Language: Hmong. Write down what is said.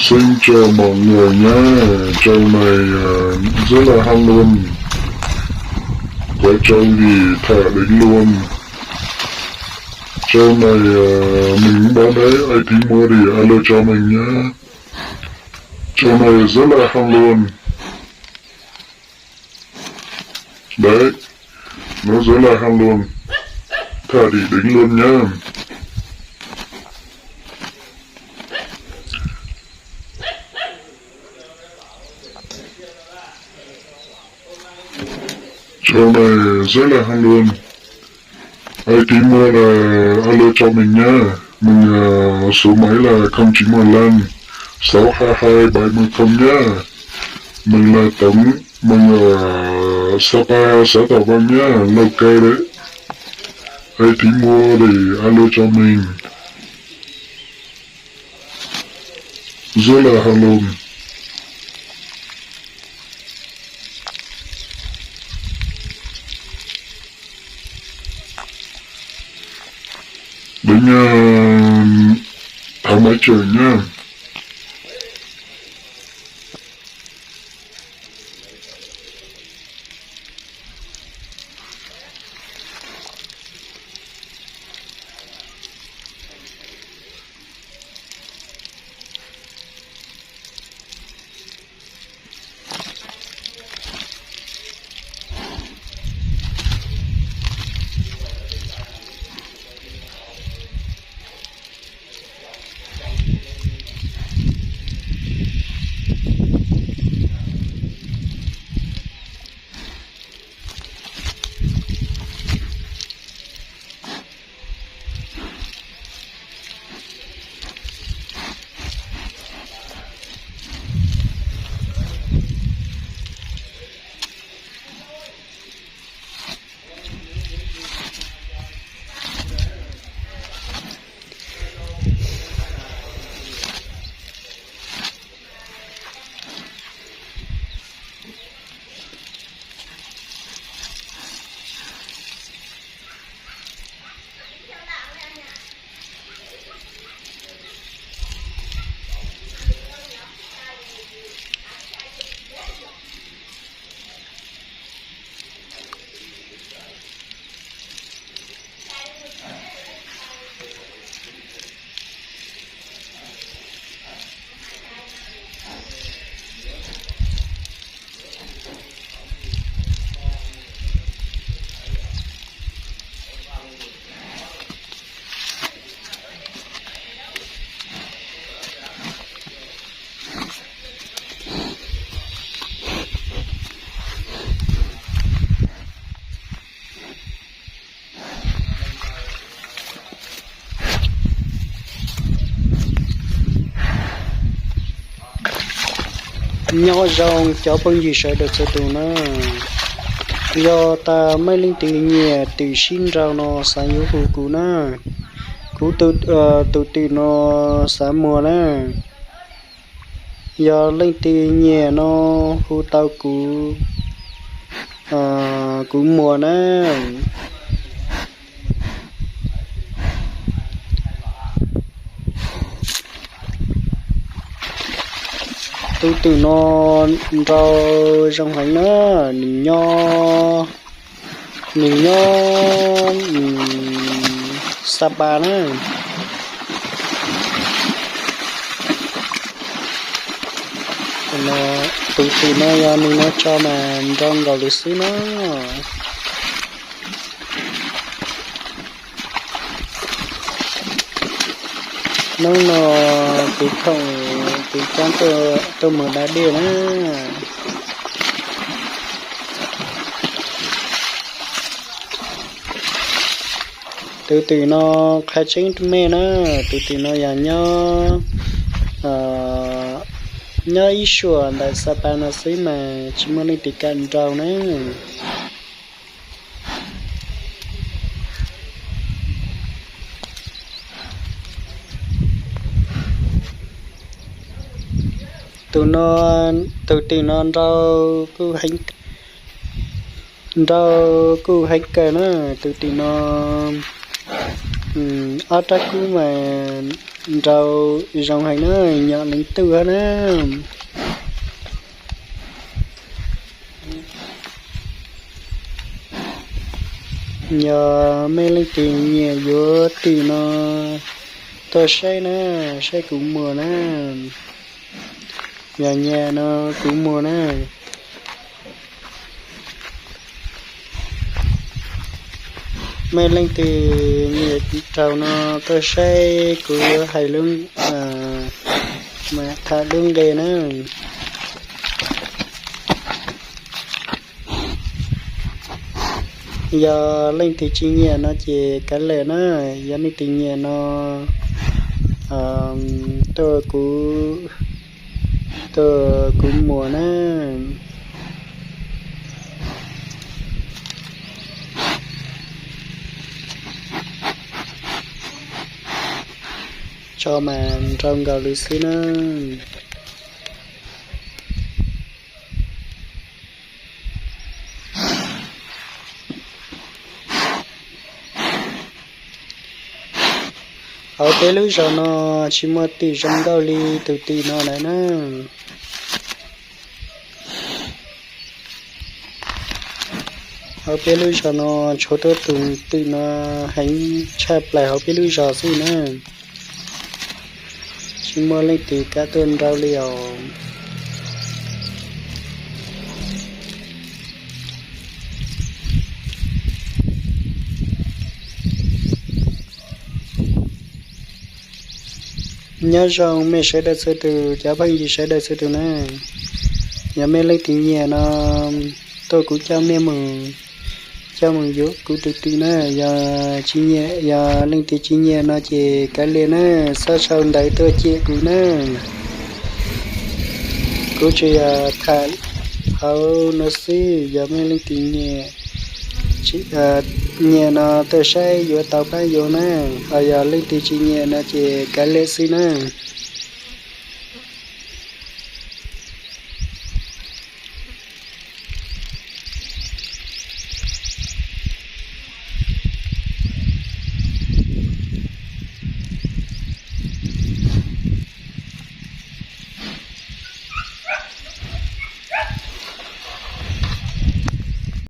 Xin chào mọi người nhé, trong này rất là hăng luôn, có Châu Lì thả đánh luôn. Trong này mình bán đấy, ai tí mua thì alo cho mình nhé. Trong này rất là hăng luôn. Đấy, nó rất là hăng luôn. Thả đỉ đính luôn nhá. Trong này rất là hăng luôn. Ai tí mua là alo cho mình nhá. Mình số máy là không chín một lăm sáu hai hai bảy một không nhá. Mình là Tống, mình ở Sapa, xã Thọ Văn nhá, Lào Cai đấy. Ai tí mua để alo cho mình. Rất là hăng luôn. Đến uh, tháng mấy trời nhá. Nyob zoo cov phooj ywg sawv daws txhua tus na. Yog tas muaj leej twg nyiam twm sib nraus no xav yuav hu kuv na. Kuv tus twm no xav muag na. Yog leej twg nyiam no hu tau kuv, kuv muag na. Tus twm no nraus zoo heev na, nws nyob, nws nyob Sapa na. Tus twm no yog nws no tso mas nrau nkaus li xwb na. Hnub no kuv khoom kuv cab tuaj mus da dej na. Tus twm no qha tseeb rau nej na, tus twm no yog nyob, nyob ib suam ntawm Sapa no xwb mas tsis muaj leej twg kam nrau na. Tus no, tus twm no nrau kuj heev, nrau kuj heev kawg na, tus twm no. Ob rab kub mas nrau zoo heev na, nyom leej twg hab na. Yog mej leej twg nyiam yuav twm no tuaj saib na, saib kuv muag na. Yog nyiam no kuv muag na. Mej leej twg nyiam raug no tuaj saib kuv yuav hais lub, tham lub nqe na. Yog leej twg tsis nyiam no ces kav liam na. Yog leej twg nyiam no tuaj kuv, tuaj kuv muag na. Tso mas nrau nkaus li xwb na. Hauv peb lub zos no tsis muaj twm zoo nkauj li tus twm no lawm na. Hauv peb lub zos no tshuav tuab tus twm no heev tshaj plaws hauv peb lub zos xwb na. Tsis muaj leej twg kav tuaj nrau li os. Nyob zoo mej sawv daws txhua tus, cov phooj ywg sawv daws txhua tus na. Yog mej leej twg nyiam no tuaj kuv coj mej mus, coj mus yuav kuv tus twm na. Yog tsis nyiam, yog leej twg tsis nyiam no ces kav liam na, xob sau ntawv tuaj cem kuv na. Kuv tsuas yog tham hauv no xwb, yog mej leej twg nyiam, nyiam no tuaj saib yuav tau pab yuav na, ho yog leej twg tsis nyiam no ces kav liam xwb na.